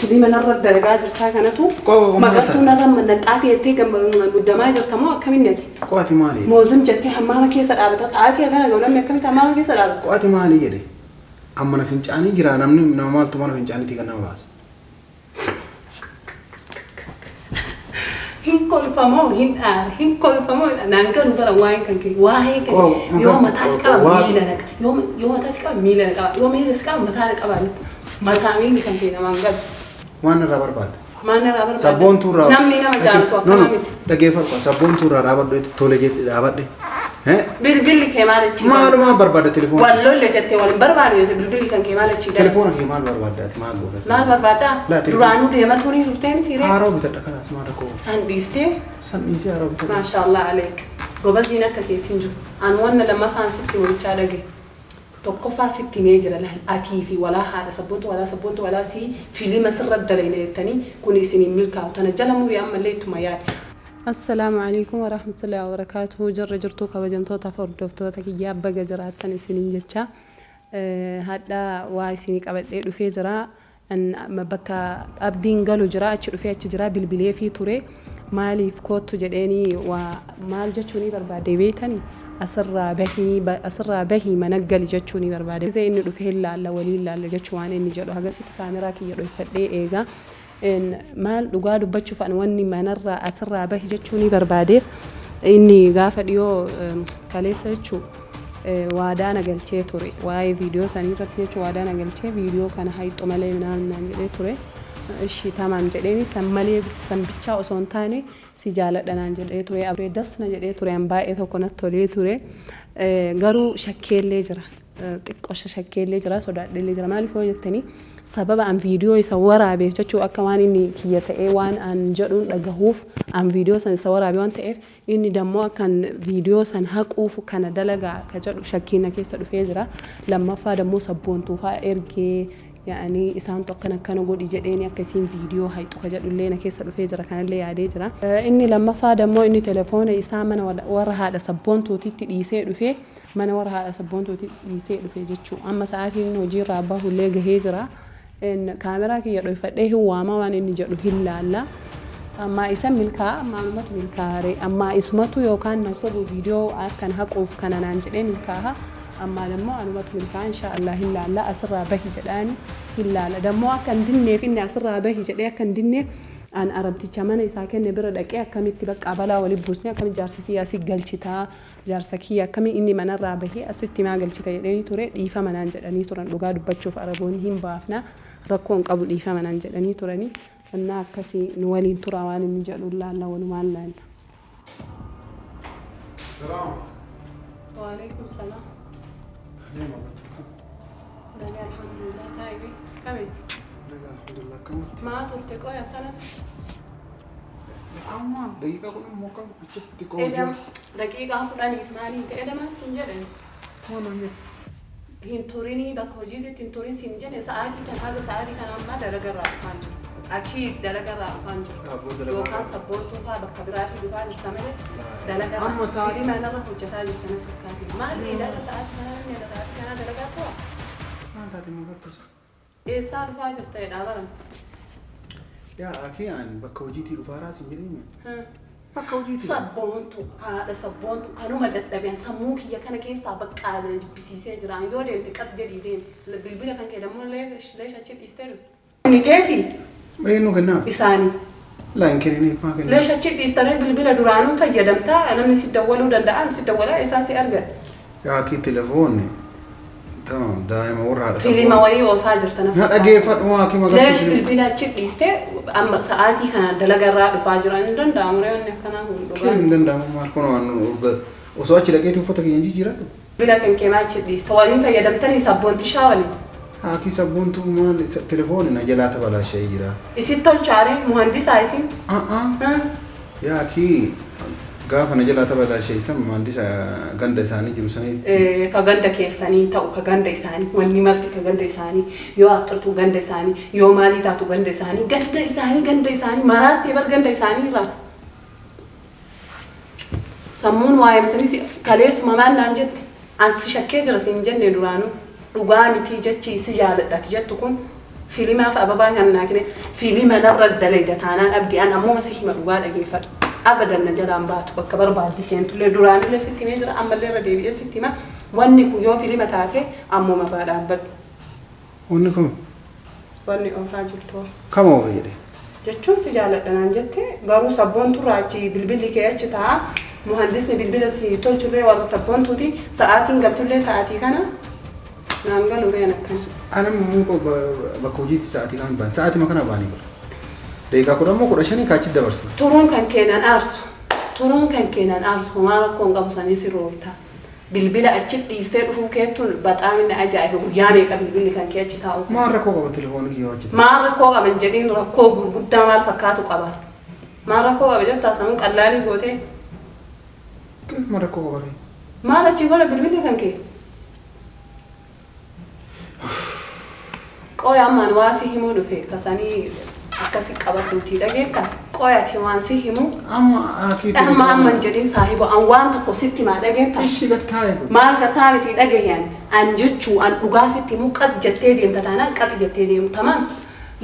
Filima narra dalagaa jirtaa kanatu Qoo- magartuu narra naqxaati jettee muddamaa jirta moo akkamiin ati? Qo'ati maali? Moozim jettee hammaama keessa dhaabata. Sa'aatii hagana gahu namni akkamitti hammaama keessa dhaabata? Qo'ati maali jedhe? Amma mana fincaanii jira namni nama maaltu mana fincaaniitii kan nama baasa? Hin kolfamoo hin aara, hin kolfamoo hin aara. Naan galu bara waa'een kan kee, waa'een kan Qoo- kee. Yoo magartuu- mataa si qaba waa- miila naqa. Yoo yoo mataa si qaba miila na qaba. Yoo miila si qaba mataa na qaba. Mataa miilli kan kee namaan galu. Waan irraa barbaada. Maal narraa barbaadda? Sabboontuu irraa. Namni nama jaalatu No, no, akkanaa miti. Dhaggeeffadhu. Sabboontuu irraa dhaabadhu jetti tole jetti dhaabadhe. Eh? Bilbilli kee maal achi? Maalumaa barbaada telefoona? Wal lolle jettee wal hin barbaadu jettee bilbilli kan kee maal achi dala? Telefoona kee maal barbaadda ati maal goota? Maal barbaaddaa? Laa, telefoona. Duraanuu deema turii turtee miti ree? Haaroo bitadha kanaas maal rakkoo? San dhiistee San dhiisee haaroo bitadha. Maashaallah aleek. Gobaziin akka keetiin jiru. An wanna lammaffaan sitti himichaa dhage. Tokkoffaa sitti himee jira laal atii fi walaa haadha sabboontu walaa sabboontu walaa sii filima sirra dalayna jettanii kun isin hin milkaa'u. Tana jala murii ammallee ittuma yaadi. Assalaamu alaikum warahmatullahi wabarakaatuhu. Jirra jirtuu kabajamtootaaf hordoftoota kiyyaa, baga jiraattan isiniin jecha. Hadha waa isinii qabadhee dhufee jira. Bakka Abdiin galu jira, achi dhufee achi jira, bilbileefii ture. Maaliif koottu jedheenii waa maal jechuunii barbaade beeytanii? Asirraa bahii, asirraa bahii mana gali jechuunii barbaade. Gisee inni dhufe hin laalla, waliin laalla jechuu waan inni jedhu hagasitti kaameraa kiyya dhoyfadhee eega. Maal dhugaa dubbachuuf an wanni manarraa asirraa bahi jechuunii barbaadeef inni gaafa dhiyoo kaleessa jechuu waadaa na galchee ture waa'ee viidiyoo sanii irratti jechuu. Waadaa na galchee viidiyoo kana hayxu malee minaan naan jedhee ture. Ishi tamaam jedheeni. San malee, san bichaa osoo hin taane si jaaladha naan jedhee ture, das na jedhee ture. An baay'ee tokko natti tolee ture, garuu shakkeellee jira, xiqqosha shakkeellee jira, sodaadheellee jira. Maaliif yoo jettanii, sababa an viidiyoo isa waraabeef jechuu, akka waan inni kiyya ta'ee waan an jedhuun dhagahuuf an viidiyoo san isa waraabe waan ta'eef, inni dammoo akkan viidiyoo san haquuf kana dalagaa ka jedhu shakkiin na keessa dhufee jira. Lammaffaa dammoo sabboontuufaa ergee yaa'anii isaantu akkana akkana godhi jedheeni akka isiin viidiyoo hayxu ka jedhullee na keessa dhufee jira, kanallee yaadee jira. Inni lammaffaa dammoo inni telefoona isaa mana warra haadha sabboontuutitti dhiisee dhufee, mana warra haadha sabboontuutitti dhiisee dhufe jechuu. Amma sa'aatiin inni hojiirraa bahullee gahee jira. Kaameraa kiyya dhoyfadhee hin waama, waan inni jedhu hin laalla. Ammaa isa milkaa'a, ammaa anumatu milkaa'are, ammaa isumatu yookaan na sobu viidiyoo akkan haquuf kana naan jedhee milkaa'a. Ammaa dammoo anumatu milkaa'a, insha Allah hin laalla. Asirraa bahi jedhaani hin laalla. Dammoo akka hin dinneef, inni asirraa bahi jedhee akka hin dinneef, an arabticha mana isaa kenne bira dhaqee akkamitti bakka balaa walitti buusnee akkamitti jaarsa kiyya asii galchitaa, jaarsa kiyya akkamiin inni manarraa bahee asitti maa galchita jedhanii ture. Dhiifama naan jedhanii turan. Dhugaa dubbachuuf araboonni hin baafna, rakkoo hin qabu, dhiifama naan jedhanii turanii. Innaa akkasii nu waliin tura, waan inni jedhu laalla, walumaan laalla. Salaam. Waalaikum salaam. Nagaa, alhamdulillah. Taa'ime kamitti? Nagaa, alhamdulillah, akkamatti? Maa turte qoya akkanatti? Amma daqiiqaa 10 immoo kam achitti Edam qoodee. daqiiqaa 10f maaliin ta'e edamaan siin jedhan? Maal naan jedhe? Hin turinii, bakka hojiititti hin turin siin jedhe. Sa'aatii kan haga sa'aatii kana ammaa dalagarraa dhufaan jiru. Akii dalagarraa dhufaan jiru. Abboo dalagaa Yookaan irraa. sabboontuu fa'aa bakka biraatii dhufaa jirta malee dalagarraa Amma sa'aatii- filima irra hojjetaa jirta na fakkaate. Maal dheedaa sa'aatii kanaa, namni sa'aatii kanaa dalagaa tura? Maal taate magartuu isa? Eessaa dhufaa jirta jedhaa baran? Yaa akii, ani bakka hojiitii dhufaaraa siin jedhee. Bakka hojiitii. Sabboontu, haadha sabboontu kanuma dadhabeen sammuu kiyya kana keessaa baqqaa na jibbisiisee jira. Yoo deemte qat jedhii deemi. Bilbila kan kee dammoo leesh achi dhiistee dhufte. Kenniteefi Eenyu kennaa? Isaanii. Laa, hin kenniniif, maa kennaa? Leesh achi dhiistanii bilbila duraanuu fayyadamtaa, namni si dawwaluu danda'a, si dawwalaa, isaan si argan. Yaa akii, telefoonni tamam daa'ima warra haadha Filima wayii oofaa jirta na Na fakkaata. dhageeffadhu maa akii magartuu. Leesh bilbila achi dhiistee amma sa'aatii kana dalagarraa dhufaa jira. Hin danda'amu ree wanni akkanaa kun Kee dhugaa. hin danda'amu maal kun waan osoo achi dhaqeetii uffata kiyya hin jijjiiradhu. Bilbila kan kee maa achi dhiiste? Waliin fayyadamtanii sabboontishaa waliin? Akii, sabboontuu maal telefoonni na jalaa tabalaasha'ee jira. Isit tolchaare muhandisaa isin? A'aa. Yaa akii, gaafa na jalaa tabalaasheessan maandisa ganda isaanii jiru sanitti. Ka ganda keessanii ta'u, ka ganda isaanii, wanni marti ka ganda isaanii. Yoo afxirtuu ganda isaanii, yoo maalii taatu ganda isaanii, ganda isaanii, ganda isaanii maraattee bar ganda isaanii irraa. Sammuun waa'ee sanii si kaleessuma maal naan jette? An si shakkee jira siin jenne duraanuu. Dhugaa mitii jechi si jaaladha ati jettu kun. Filimaaf ababaa kan naa kenne filima narra dalayda taanaan Abdii an ammuma si hima dhugaa dhageeffadhu. Abadan na jalaan baatu bakka barbaadde seentullee duraanillee sitti himee jira ammallee irra deebi'ee sitti hima wanni kun yoo filima taate ammuma irraa dhaabbadhu. Wanni kun Wanni oofaa jirtu hoo? Kama oofe jedhe. Jechuun si jaaladha naan jette garuu sabboonturraa achi bilbilli kee achi taa'a muhandisni bilbila si tolchullee warra sabboontuuti sa'aatiin galtullee sa'aatii kana naan galu reen akkas. Ana immoo bakka hojiitti sa'aatii kaan ba'an sa'aatima kana ba'anii bara. Daqiiqaa 10 moo 15 kaachitti dabarsina. Turuun kan kee nan aarsu turuun kan kee nan aarsu homaa rakkoo hin qabu sanii si rooyta. Bilbila achi dhiistee dhufuu keettu baxaami na ajaa'iba guyyaa meeqa bilbilli kan kee achi taa'uu Maal rakkoo qaba telefoonni kiyya achi taa'u? Maal rakkoo qaba hin jedhiin rakkoo gurguddaa maal fakkaatu qaba? Maal rakkoo qaba jettaa sanuu qallaalii gootee? Maal rakkoo qaba ree? Maal achii godha bilbilli kan kee? Qoy amma ani waa si himuu dhufe kasanii akkasi qabadhuutii dhageetta qoy ati waan si himuu Amma akii amma amma hin jedhin saahibo an waan tokko sitti himaa dhageetta Ishi gattaa'e kun. maal gataa miti dhagahi an an jechuu an dhugaa sitti himuu qax jettee deemta taanaan qax jettee deemu tamaam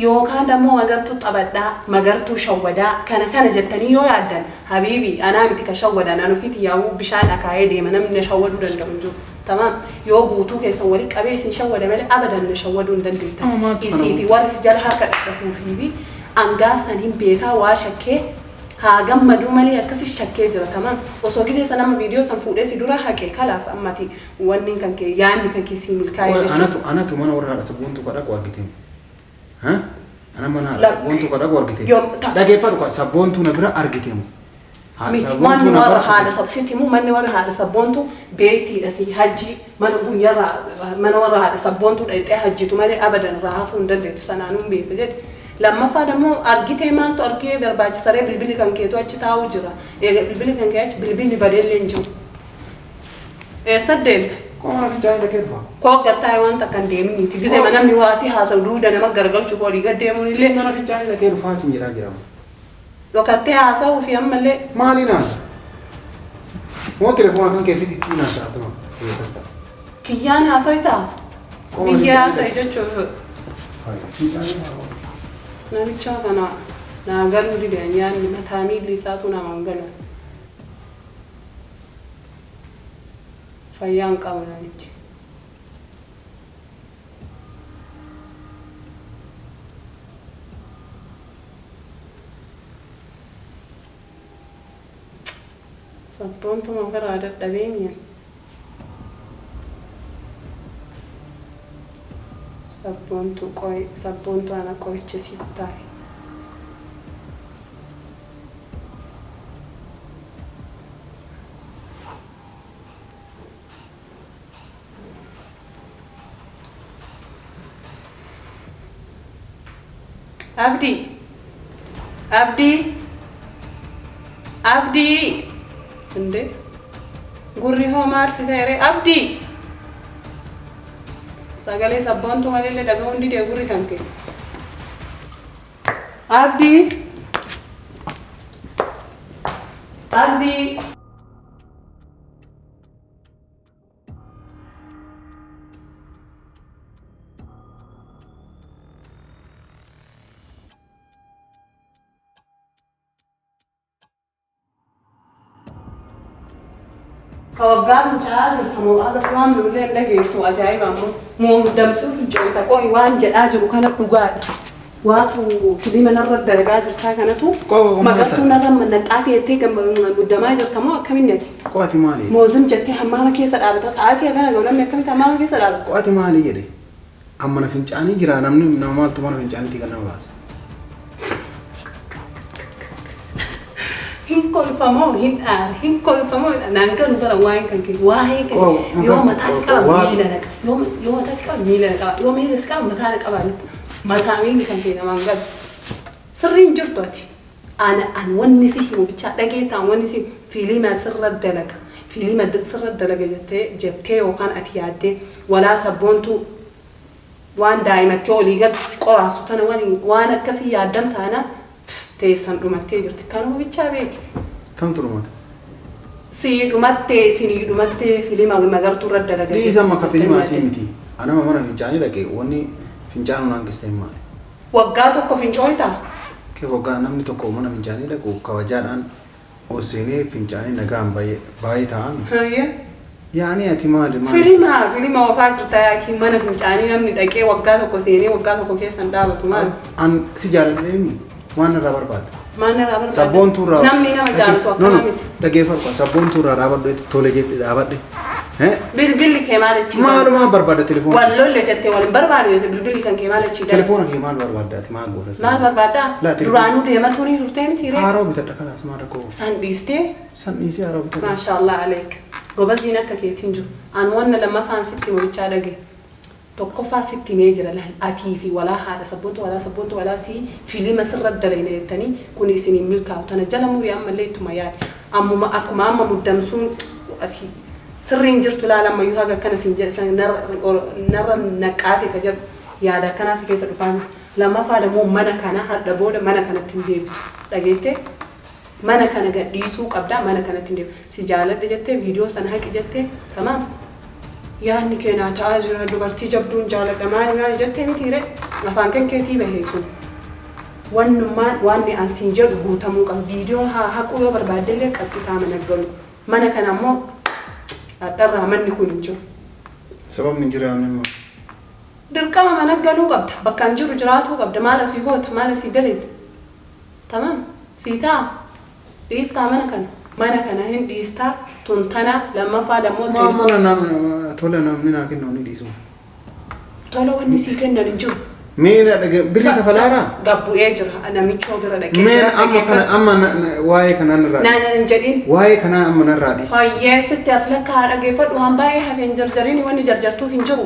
yookaan dammoo magartuu xabadhaa magartuu shawwadaa kana kana jettanii yoo yaaddan habiibi anaa miti ka shawwadan an ofii tiyyaawuu bishaan akaayee deema namni na shawwaduu danda'u hin jiru Tamaam. Yoo guutuu keessan wali qabee isin shawwada malee abadan na shawwaduu hin dandeettan. Amma maaltu kana Isii fi godhe? warri si jala harka dhadhahuufii fi an gaaf san hin beekaa waa shakkee haa gammaduu malee akkasi shakkee jira tamaam. Osoo gizee san amma viidiyoo san fuudhee si dura haqe kalaas amma ati wanniin kan kee yaanni kan kee sii milkaa'e Qoy jechuudha. anatu anatu mana warra haadha sabboontuu ka dhaqu argite Ha? Ana mana haadha Lakk. sabboontuu ka dhaqu argite Yoom ta- Dhageeffadhu ka sabboontuu na bira argite moo? Haadha Miti sabboontuu manni na warra bira haadha argite. sab sitti himu manni warra haadha sabboontu beektiidha si hajji mana guyyarraa mana warra haadha sabboontuu dhaqxee hajjitu malee abadan irraa hafuu hin dandeettu sanaanuu hin beeka jedhe. Lammaffaa dammoo argitee maaltu argee barbaachisaree bilbilli kan keetu achi taa'uu jira. Eega bilbilli kan kee achi bilbilli badeellee hin jiru. Eessa deemta? Koo mana fincaanii dhaqee dhufa. Koo gad taa'e waan takka hin deeminiiti. Gizema namni waa si haasawu duuda nama garagalchuuf olii gad deemuun illee Mana fincaanii dhaqee dhufaa sin jedhaa jira. Dhokattee haasa'uufi ammallee. Maaliin haasa? Moo telefoona kan kee fidi ittiin haasa'a tuma akkas ta'a. Kiyyaan haasoytaa? Qoma Biyya fincaanii haasa'i jechuuf. Fincaanii Namichaa kana naa galuu dide an yaanni mataa miilli isaatuu namaa hin galu. Fayyaa hin qabu namichi. Sabboontuma ofirraa dadhabeemi ani. Sabboontuu qoy sabboontuu ana qoricha isii qotaafi. Abdii Abdii Abdii Inde gurri hoo maal si ta'e Abdii sagalee sabboontuu maleellee dhaga'uun didee gurri kan kee Abdii Abdii Ka waggaa fincaa'aa jirta moo arras waan nullee hin dhageettu ajaa'iba ammoo moo muddamsuuf fincoofta qoy waan jedhaa jiru kana dhugaadha. Waatu filima narra dalagaa jirtaa kanatu Qoy, magartuu narra naqaa teettee muddamaa jirta moo akkamiin ati? Qo'ati maali? Moozim jettee hammaama keessa dhaabata sa'aatii hagana ga'u namni akkamitti hammaama keessa dhaabata? Qo'ati maali jedhe? An mana fincaanii jira namni nama maaltu mana fincaaniitii kan nama baasa? Hin kolfamoo hin aara hin kolfamoo hin aara naan galu bara waa'een kan kee waa'een kan Qo'u, kee yoo magartu, mataa si qo'u, qaba waa- miila na qaba yoo yoo mataa si qaba miila na qaba yoo miila si qaba mataa na qaba mataa miilli kan kee namaan galu sirrii hin jirtu ati. Ana an wanni si himu bichaa dhageettaan wanni si fiilima sirra dalaga fiilima sirra dalaga jettee jettee yookaan ati yaaddee walaa sabboontuu waan daa'imatti olii gad si qoraastu tana waliin waan akkasii yaaddan taanaan teessan dhumattee jirti kanuma bichaa beeki. Kamtu dhumate? Sii dhumattee isinii dhumattee filima magartuu irra dalaga Dhiisa amma ka jettanii filimaatii yaaddan. miti. Anama mana fincaanii dhaqe wanni Fincaanuu naan geessee maali? Waggaa tokko fincooytaa? Kee waggaa namni tokko mana fincaanii dhaqu kabajaadhaan ol seenee fincaanii nagaan baay'ee ta'an. Hayyee. Yaani ati maali maali? Filima filima oofaa jirta yaakiin mana fincaanii namni dhaqee waggaa tokko seenee waggaa tokko keessa hin dhaabatu maali? An si jaaladheemi waan irraa barbaada. Maal irraa barbaada? Sabboontuu irraa. Namni nama jaalatu akkana miti. Dhageeffadhu sabboontuu irraa dhaabadhu tole jetti dhaabadhe. Bilbilli kee maal achi? Maalumaa barbaada telefoona? Wal lolle jettee wal hin barbaadu jette bilbilli kan kee maal achi? Telefoona kee maal barbaadda ati maal goota? Maal barbaaddaa? Laa, telefoona. Duraanuu deematu ni turtee miti ree? Haaroo bitadha kalaas maal rakkoo? San dhiistee? San dhiisee haaroo bitadha. Maashaallah aleek. Gobaziin akka keetiin jiru. An wanna lammaffaan sitti himu bichaa dhagaye. Tokkoffaa sitti himee jira laal atii fi walaa haadha sabboontu walaa sabboontu walaa sii filima sirra dalayna jettanii kun isin hin milkaa'u. Tana jala murii ammallee ittuma yaadi. Ammuma akkuma amma muddamsuun ati sirriin jirtu laal ammayyuu haga akkana siin jedhe san narra naqqaate ka jedhu yaada akkanaa si keessa dhufaa miti. Lammaffaa dammoo mana kana hadha booda mana kanatti hin deebitu. Dhageettee? Mana kana gad dhiisuu qabda mana kanatti hin deebitu. Si jaaladhe jettee viidiyoo sana haqi jettee tamaam. Yaadni kee naa ta'aa jira dubartii jabduun jaaladha maali maali jettee mitii ree? Afaan kan keetii bahee sun. Wannummaan waanni an siin jedhu guutamuu qaba. Viidiyoo haa haquu yoo barbaaddellee qaxxitaa mana galu. Mana kana ammoo hadharraa manni kun hin jiru. Sababni hin jiraanne immoo. Dirqama mana galuu qabda. Bakka hin jiru jiraatuu qabda. Maal asii goota? Maal asii daleedda? Tamam? Sii ta'a? Dhiistaa mana kana? Mana kana hin dhiistaa tun tana lammaffaa dammoo Maa mana nam tola namni naa kennu ni dhiisu. Tola wanni sii kennan hin jiru. Mee na dhage birrii kafalaaraa? Gad bu'ee jira namichoo bira dhaqee Mee jira amma kana dhageeffadhu. amma waa'ee kanaa narraa Naan dhiisi. hin jedhin. Waa'ee kanaa amma narraa dhiisi. Fayyee sitti as lakkaa dhageeffadhu waan baay'ee hafe hin jarjarini wanni jarjartuuf hin jiru.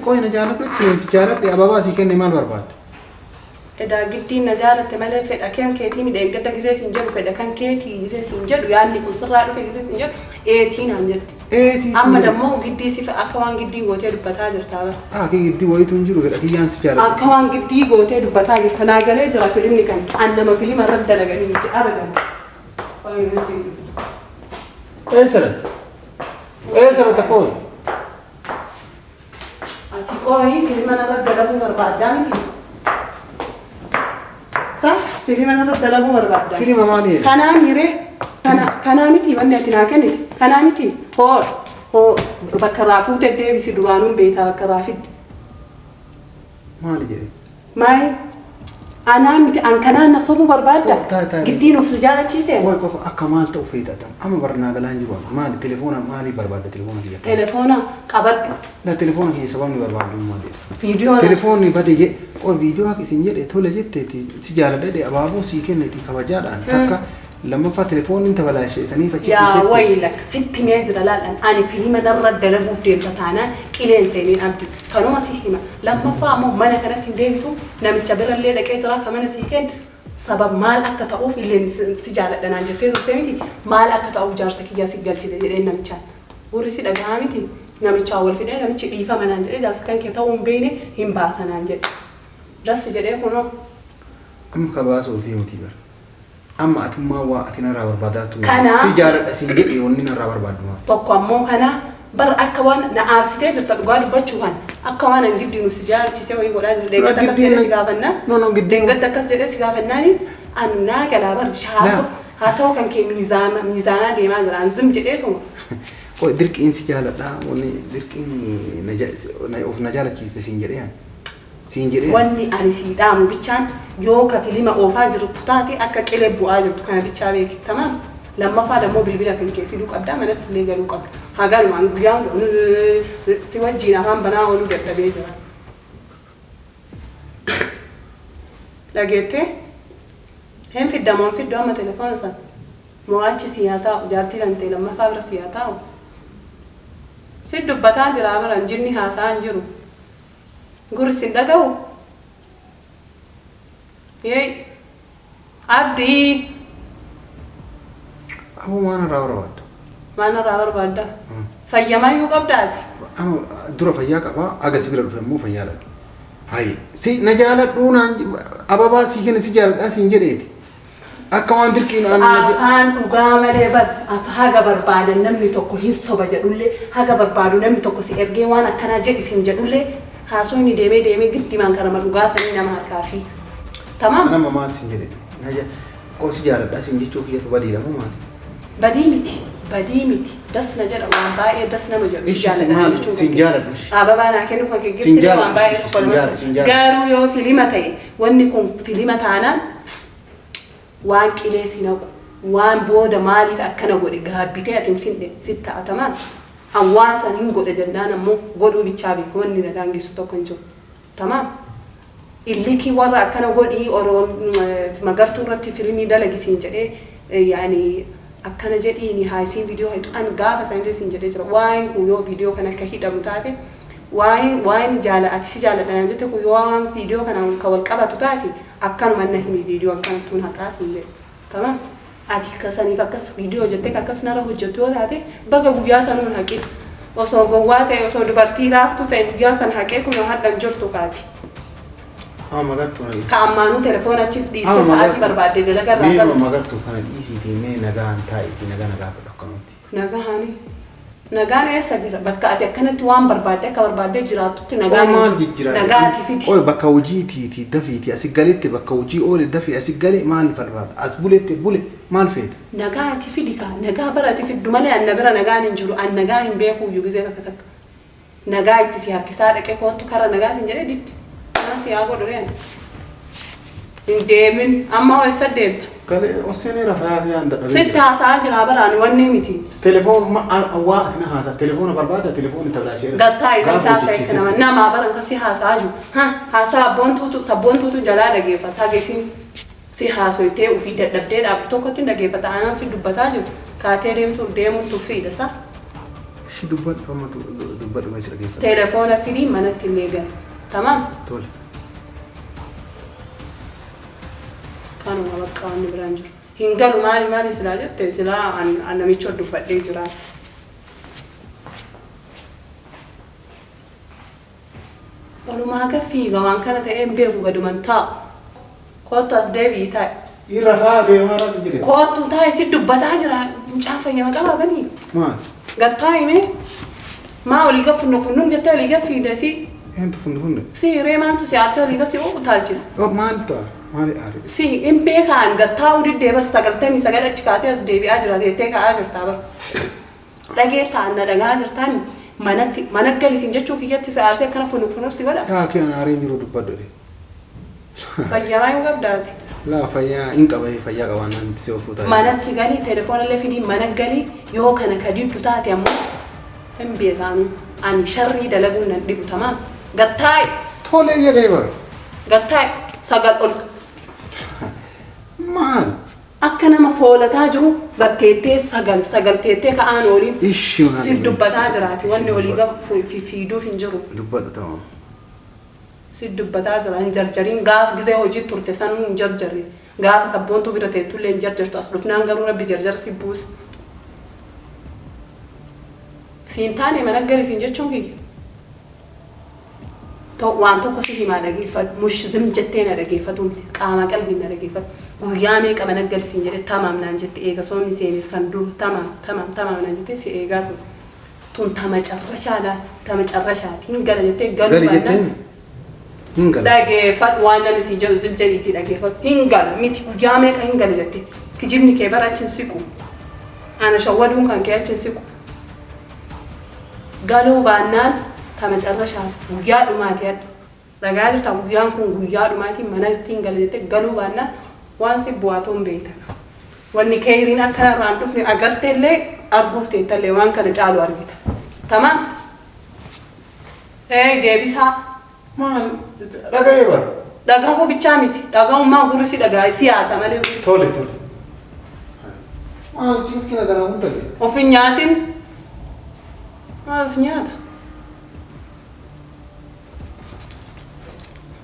Qoy na jaaladhu itti si jaaladhe ababaa sii kenne maal barbaadda? Edaa giddiin na jaalatte malee fedha kan keetii mi dheengadda gizee siin jedhu fedha kan keetii gizee siin jedhu yaadni kun sirraa dhufe gizee siin jedhu eetii naan jette. Eetii siin Amma jedhu. dammoo giddii si akka waan giddii gootee dubbataa jirtaa bara. Ah kee giddii wayitu hin jiru fedha kiyyaan si jaaladhe. Akka waan giddii gootee dubbataa jirta naa galee jira filimni kan an nama filima irra dalaganii miti abadan. Eessa dhatte? Eessa dhatte koo? Ati qooyi filima narra dalaguu barbaaddaa miti? Sa filima narra dalaguu barbaaddaa? Filima maali jedhe? Kanaa miiree kana kanaa miti wanni ati naa kennite kanaa miti hoo hoo bakka irraa fuute deebisi duraanuun beektaa bakka irraa fidde. Maali jedhe? Maali? Anaa miti an kanaan na sobuu barbaadda? Taa taa. Giddiin of si jaalachiise? Qoy qofa akka maal ta'u feeta ati amma bara naa galaa hin jiru amma maali telefoona maalii barbaadda telefoona kiyya akkana. Telefoona qabadhu. La telefoona kiyya sababni barbaaddu maali? Viidiyoo na. Telefoonni bade je qoy viidiyoo haqi sin jedhe tole jetteeti si jaaladha jedhe abaaboo sii kenneti kabajaadhaan takka Lammaffaa telefoonni tabalaashe saniif achi Yaa dhiisetti. waylak sitti himee jira laal an ani filima narra dalaguuf deemta taanaan qilee hin seeniin abdi kanuma si hima lammaffaa ammoo mana kanatti hin deebitu namicha birallee dhaqee jira ka mana sii kennu sabab maal akka ta'uuf illee si jaaladha naan jettee turte miti maal akka ta'uuf jaarsa kiyyaa si galchite jedheen namichaan gurri si dhagahaa miti namichaan wal fidee namichi dhiifama naan jedhee jaarsa kan kee ta'uu hin beekne hin baasa naan jedhe dassi jedhee kunoo. Amma ka baasuu si miti bar. Amma atummaa waa ati narraa barbaadaatu Kana si jaaladha siin jedhe wanni narraa barbaaddu maali? Tokko ammoo kana bar akka waan na aarsitee jirta dhugaa dubbachuu kan akka waan an giddiinu si jaalchisee wayii godhaa jiru deengadda akkas Giddiin jedhee si gaafannaa no no giddiin deengadda akkas jedhee si gaafannaani an naa galaa bar haasawa Laa. haasawa kan kee miizaana miizaanaa deemaa jira an zim jedheetuma Qoy dirqiin si jaaladha wanni dirqiin na ja- na- of na jaalachiiste siin jedhee an. Siin jedhee. Wanni ani sii dhaamu bichaan yoo ka filima oofaa jirtu taate akka qile bu'aa jirtu kana bichaa beeki tamaam lammaffaa dammoo bilbila kan kee fiduu qabda manatti illee galuu qabda haganuma an guyyaa hunda si wajjiin afaan banaa ooluu dadhabee jira dhageettee hin fidda moo hin fiddu amma telefoona san moo achi sii haa taa'u jaartii kan ta'e lammaffaa bira sii haa taa'u si dubbataa jira bara jinni haasa'aa hin jiru. Gurri sin dhagahu? Yeey. Abdii. Aboo maal irraa barbaadda? Maal irraa barbaadda? Fayyamayyuu qabda ati. Amma dura fayyaa qabaa aga si bira dhufe immoo fayyaa dhabe. Hayi si na jaaladhuu naan ababaa sii kenne si jaaladhaa siin jedheeti. Akka waan dirqiin aan na je- Afaan dhugaa malee bar haga barbaadan namni tokko hin soba jedhullee haga barbaadu namni tokko si ergee waan akkanaa jedhi siin jedhullee Haasofni deemee deemee giddimaan karama dhugaa sanii nama harkaa fiiga. Tamaam. Nama maal siin jedhe? Na koo si jaaladha siin jechuu kiyyatu badiidha moo maali? Badii miti. Badii miti. Das na jedha waan baay'ee das nama jedhu si Ishi si jaaladha maal jechuun siin kan kee. jaaladhu ishi. Ababaa naa kennu kan kee Siin gifti waan jaaladhu baay'ee ishi tokko siin namatti. jaaladhu siin jaaladhu. Garuu yoo filima ta'e wanni kun filima taanaan waan qilee si naqu waan booda maaliif akkana godhe gaabbitee ati hin finne sitti ta'a tamaan. An waan san hin godhe jennaan ammoo godhuu bichaa beeku wanni na daangessu tokko hin jiru. Tamaam. Illikii warra akkana godhii oroo Magartuu irratti filimii dalagi siin jedhee yaani akkana jedhiini haa isiin viidiyoo hidhu an gaafa sanillee siin jedhee jira waa'een kun yoo viidiyoo kana akka hidhamu taate waa'een waa'een jaala ati si jaaladha naan jette kun yoo waan viidiyoo kanaan ka wal qabatu taate akkanuma na himi viidiyoo akkanattuun haqaa siin jedhe. Tamaam. Ati ka saniif akkas viidiyoo hojjettee ka akkas narra hojjettu yoo taate baga guyyaa sanuu hin haqin. Osoo gowwaa ta'e osoo dubartii laaftuu ta'e guyyaa san haqee kunoo hadha hin jirtu kaati. Amma Magartuu na dhiisi. Ka ammaanuu telefoona achi dhiistee Amma sa'aatii Magartuu. barbaadde dalaga irraa Mee galtu. Magartuu kana dhiisiitii mee nagaan taa'iitii nagaa na gaafadhu akkanumatti. Nagahaani. Nagaan eessa jira? Bakka ati akkanatti waan barbaadde akka barbaaddee jiraattutti Qoy nagaan hin maal jiru. jijjiraa? Nagaa ati fidi. Qoy bakka hojiitiiti dafiiti asi galetti bakka hojii oole dafi asi gale maal barbaada? As buletti bule maal feeta? Nagaa ati fidi kaa. Nagaa bara ati fiddu malee an na bira nagaan hin jiru. An nagaa hin beekuuyyu gizee takka takka. Nagaa itti si harkisaa dhaqee koottu karra nagaa siin jedhee didde. Maal si haa godhu ree ani? Hin deemin. Amma hoo eessa deemta? Galee osseenee rafaa kiyyaan dadhabee Sitti jira. haasa'aa jiraa bara ani wanni miti. Telefoon waa ati na haasa telefoona barbaada telefoonni tablaashee Gattaa'i gaafa gattaa'i hojjechiise. nama namaa baran kan si haasa'aa jiru. Ha haasaa abboontuutu sabboontuutu jalaa dhageeffata hageesiin si haasoytee ufii dadhabdee dhaabdu tokkotti hin dhageeffata anaan si dubbataa jiru kaatee deemtu deemuun tuffiidha sa. Ishi dubbadhu amma dubbadhu mee si dhageeffadha. Telefoona fidii manatti illee gali. Tamaam. Tole. Kanuma bakka wanni biraan jiru. Hin galu maali maali silaa jette silaa an an namicha dubbadhee jira. Olumaa gad fiiga waan kana ta'ee hin beeku gaduman taa'u. Koottu as deebi'i taa'i. Irra faa deemaa raas hin jedhe. Koottu taa'i si dubbataa jira mucaa fayyama qabaa banii. Maal? Gad taa'i mee. Maa olii gad funnu funnum jettee olii gad fiigda si. Eentu funnu funne? Si hiree maaltu si aarsee olii gad si utaalchisa. Oh, maal ta'a? Maali aare? Si hin beekaan gad taa'uu diddee bar 99 achi kaatee as deebi'aa jira teettee ka'aa jirtaa bar. Dhagee ta'an na dhagaa jirtaan manatti mana gali siin jechuu kiyyatti si aarsee akkana funuk funuk si godha. Yaa kee an aaree hin jiru dubbadhu dhe. Fayyamaa hin qabdaati. Laa fayyaa hin qaba fayyaa qabaannaan si ofuu taa'ee. Manatti galii telefoona illee fidii mana galii yoo kana ka diddu taate ammoo hin beekaanu ani sharrii dalaguun nan dhibu tamaam. Gad taa'i. Tole jedhee bara. Gad taa'i sagal ol. Maal? Akka nama foolataa jiru gad teettee sagal sagal teettee ka'aan ooliin Ishi maal? si dubbataa jiraati wanni olii gad fiiduuf hin jiru. Dubbadhu tamam. Si dubbataa jira hin jarjariin gaaf gizee hojii turte sanuu hin jarjarre gaafa sabboontuu bira teettullee hin jarjartu as dhufnaan garuu rabbi jarjara si buuse. Siin taane mana gali siin jechuun kiyya. Waan tokko si himaa dhageeffadhu mush zim jettee na dhageeffatu miti qaamaa qalbiin na dhageeffadhu. Guyyaa meeqa mana gali siin jedhe tamaam naan jette eega soomni seene san dura tamaam tamaam tamaam naan jettee si eegaa ture. Tun tama carrashaa laal tama carrashaati hin gala jettee galuu Gali baannaan jetteen hin gala. Dhageeffadhu waan namni siin jedhu zim jedhiitii dhageeffadhu. Hin gala miti guyyaa meeqa hin gala jettee kijibni kee bara achi hin siqu. Ana shawwaduun kan kee achi hin siqu. Galuu baannaan tama carrashaa guyyaa dhumaati hadha. Dhagaa jirta guyyaan kun guyyaa dhumaati manatti hin gala jettee galuu baannaan waan si bu'aa ta'uun beekta. Wanni keeyriin akkana irraa hin dhufne agarteellee arguuf teettallee waan kana caalu argita. Tamaam? Eey deebisaa. Maal dhaga'ee bara. Dhagahuu bichaa miti. Dhagahummaa gurri si dhaga'a siyaasa malee. Tole tole. Maal cinkina kana hunda ga'e? Of hin nyaatin. Maal of nyaata?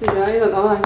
Ajaa'iba qabaa.